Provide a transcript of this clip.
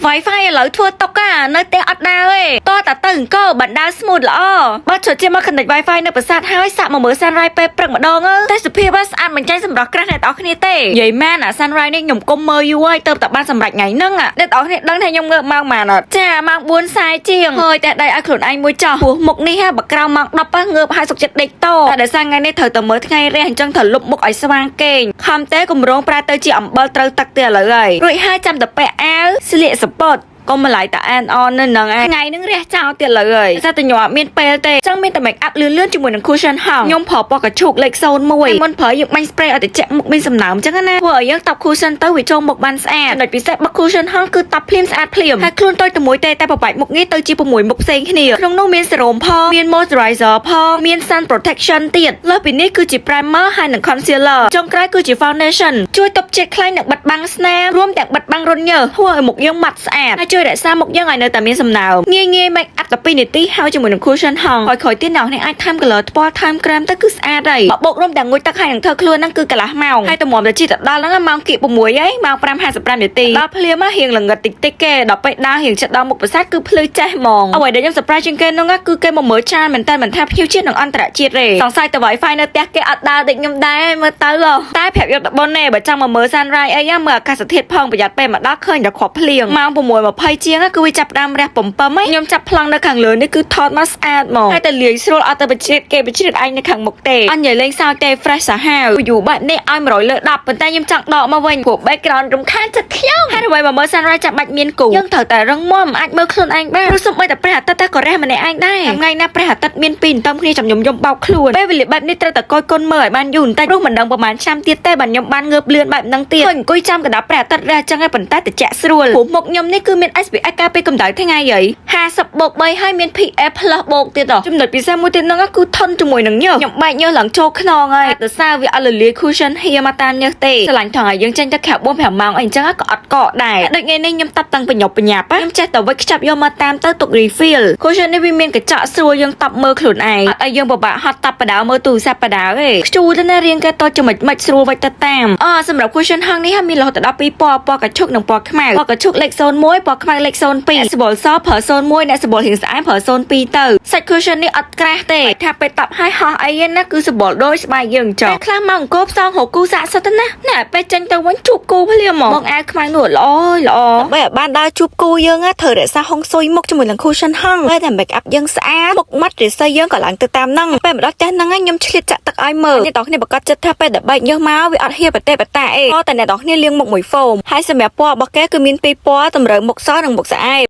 Wi-Fi ឥឡូវធ្វើតុកអានៅផ្ទះអត់ដើរទេតតែទៅអង្គរបានដើរ smooth ល្អបើចូលជាមក connect Wi-Fi នៅប្រាសាទហើយសាក់មកមើល sunrise ពេលព្រឹកម្ដងអើទេសភាពស្អាតមិនចាញ់សម្រស់ក្រាស់អ្នកនរគ្នាទេនិយាយមែនអា sunrise នេះខ្ញុំគុំមើលយូរហើយទៅតែបានសម្រេចថ្ងៃហ្នឹងអ្នកនរគ្នាដឹងថាខ្ញុំងើបម៉ោងប៉ុន្មានអត់ចាម៉ោង4សែជាងហើយតែដៃឲ្យខ្លួនឯងមួយចោះព្រោះមុខនេះហាបើក្រោមម៉ោង10ហ៎ងើបហើយសុខចិត្តដេកតតែដោយសារថ្ងៃនេះត្រូវតែមើលថ្ងៃរះអញ្ចឹងត្រូវលុបមុខឲ្យស្វាងគេងខំទេកម្រងប្រែទៅជាអំបិលត្រូវទឹកទេឥឡូវហើយរួចហើយចាំតែពាក់អាវស្លៀកសពតកុំម្លាយតាអែនអននៅនឹងឯងថ្ងៃហ្នឹងរះចោលទៀតលើហើយតែតែខ្ញុំអត់មានពេលទេចង់មានតែ make up លឿនលឿនជាមួយនឹង cushion ហងខ្ញុំប្រើពណ៌កឈូកលេខ01មុនប្រើយើងបាញ់ spray ឲ្យត្រជាក់មុខមានសំណើមអញ្ចឹងណាធ្វើឲ្យយើងតប cushion ទៅវាចូលមុខបានស្អាតចំណុចពិសេសបក cushion ហងគឺតបភ្លាមស្អាតភ្លាមហើយខ្លួនតូចតែមួយទេតែប្របាច់មុខងារទៅជា6មុខផ្សេងគ្នាក្នុងនោះមាន serum ផងមាន moisturizer ផងមាន sun protection ទៀតលើសពីនេះគឺជា primer ហើយនិង concealer ចុងក្រោយគឺជា foundation ជួយទប់ជាតិខ្លាញ់និងបិទបាំងស្នាមរួមទាំងបិទបាំងរន្ធញើសធ្វើឲ្យមុខយើងម៉ាត់ស្អាតហើយជួយរក្សាមុខយើងឲ្យនៅតែមានសំណើមងាយងាយ make up តែ2នាទីហើយជាមួយនឹង cushion ហងហើយក្រោយទៀតអ្នកនរអាចថែម color ថ្ពាល់ថែមក្រែមទៅគឺស្អាតហើយបើបូករួមទាំងងូតទឹកហើយនឹងធ្វើខ្លួនហ្នឹងគឺកន្លះម៉ោងហើយតម្រាំទៅជិះទៅដល់ហ្នឹងម៉ោងគៀក6ហើយម៉ោង5:55នាទីដល់ភ្លាមរៀងល្ងឹតតិចតិចគេដល់ពេលដើររៀងចិត្តដល់មុខប្រាសាទគឺភ្លឺចេះហ្មងអ្វីដែលខ្ញុំ surprise ជាងគេហ្នឹងគឺគេមកមើលច្រើនមែនតើមិនថាភ្ញៀវជាតិនិងអន្តរជាតិទេសង្ស័យតែ Wi-Fi នៅផ្ទះគេអត់ដើរដូចខ្ញុំដែរមើលទៅតែប្រាប់យកតបុនទេបើចង់មកមើល sunrise អីមើលអាកាសធាតុផងប្រយ័ត្នពេលមកដល់ឃើញតែគ្រាប់ភ្លៀងម៉ោង6:20ជាងគឺវាចាប់ផ្ដើមរះពំពឹមខ្ញុំចាប់ប្លង់នៅខាងលើនេះគឺថតមកស្អាតហ្មងហើយតែលាយស្រួលអត់ទៅបជ្រៀតគេបជ្រៀតឯងនៅខាងមុខទេអញនិយាយលេងសើចទេ fresh សាហាវយូរបែបនេះឲ្យ100លើ10ប៉ុន្តែខ្ញុំចង់ដកមកវិញព្រោះ background រំខានចិត្តខ្ញុំហើយអ្វីមកមើល sunrise ចាំបាច់មានគូយើងត្រូវតែរឹងមាំអាចមើលខ្លួនឯងបានព្រោះសូម្បីតែព្រះអាទិត្យតែក៏រះម្នាក់ឯងដែរថ្ងៃណាព្រះអាទិត្យមានពីរតំគ្នាចាំខ្ញុំយំបោកខ្លួនពេលវេលាបែបនេះត្រូវតែកយគុណមើលឲ្យបានយូរបន្តិចព្រោះមិនដឹងប្រហែលឆ្នាំទៀតទេបាទខ្ញុំបានងើបលឿនបែបហ្នឹងទៀតអង្គុយចាំកណ្ដាប់ព្រះអាទិត្យរះចឹងឯងប៉ុន្តែតិចស្រួលព្រោះមុខខ្ញុំនេះគឺមាន SPF ការពារកម្ដៅថ្ងៃហី50បូក3ហើយមាន PA plus បូកទៀតចំណុចពិសេសមួយទៀតហ្នឹងគឺធន់ជាមួយនឹងញើសខ្ញុំបែកញើសឡើងចូលខ្នងហើយតែសារវាអត់លលាយ cushion ហៀមកតាមញើសទេស្រឡាញ់ថងឲ្យយើងចេញទៅក្រៅ4 5ម៉ោងអីអញ្ចឹងក៏អត់កកដែរដូចថ្ងៃនេះខ្ញុំតាប់តាំងបញាប់បញាប់ខ្ញុំចេះតែវិចខ្ចប់យកមកតាមទៅទុក refill cushion នេះវាមានកញ្ចក់ស្រួលយើងតប់មើលខ្លួនឯងអត់ឲ្យយើងពិបាកហត់តាប់បដាមើលទូរស័ព្ទបដាទេខ្ជូទៅណារៀងគេតូចចំណុចមិនស្រួលវិចទៅតាមអសម្រាប់ cushion ហងនេះមានរហូតដល់2ពណ៌ពណ៌កឈុកនិងពណ៌ខ្មៅពណ៌កឈុកលេខ01ពណ៌ខ្មៅលេខ02សបល់សប្រើ01អ្នកសបល់រៀងស្អាតប្រើ02ទៅសាច់ cushion នេះអត់ក្រាស់ទេថាពេលតប់ហើយហោះអីណាគឺសបល់ដូចស្បែកយើងចង់ពេលខ្លះមកអង្គផ្សងរកគូសាក់សិតណាណែពេលចេញទៅវិញជួបគូភ្លាមហ្មងបងអាវខ្មៅនោះល្អល្អដើម្បីឲ្យបានដើរជួបគូយើងត្រូវរក្សាហុងស៊ុយមុខជាមួយនឹង cushion ហងពេលតែ make up យើងស្អាតមុខមាត់រិស័យយើងក៏ឡើងទៅតាមហ្នឹងពេលមកដល់ផ្ទះហ្នឹងខ្ញុំឆ្លៀតចាក់ទឹកឲ្យមើលអ្នកនរគ្នាប្រកាសចិត្តថាពេលដែលបែកញើសមកវាអត់ហៀបតេបតាអីតែអ្នកនរគ្នាលាងមុខមួយ foam ហើយសម្រាប់ពណ៌របស់គេគឺមានពីរពណ៌តម្រូវមុខសនិងមុខស្អាត។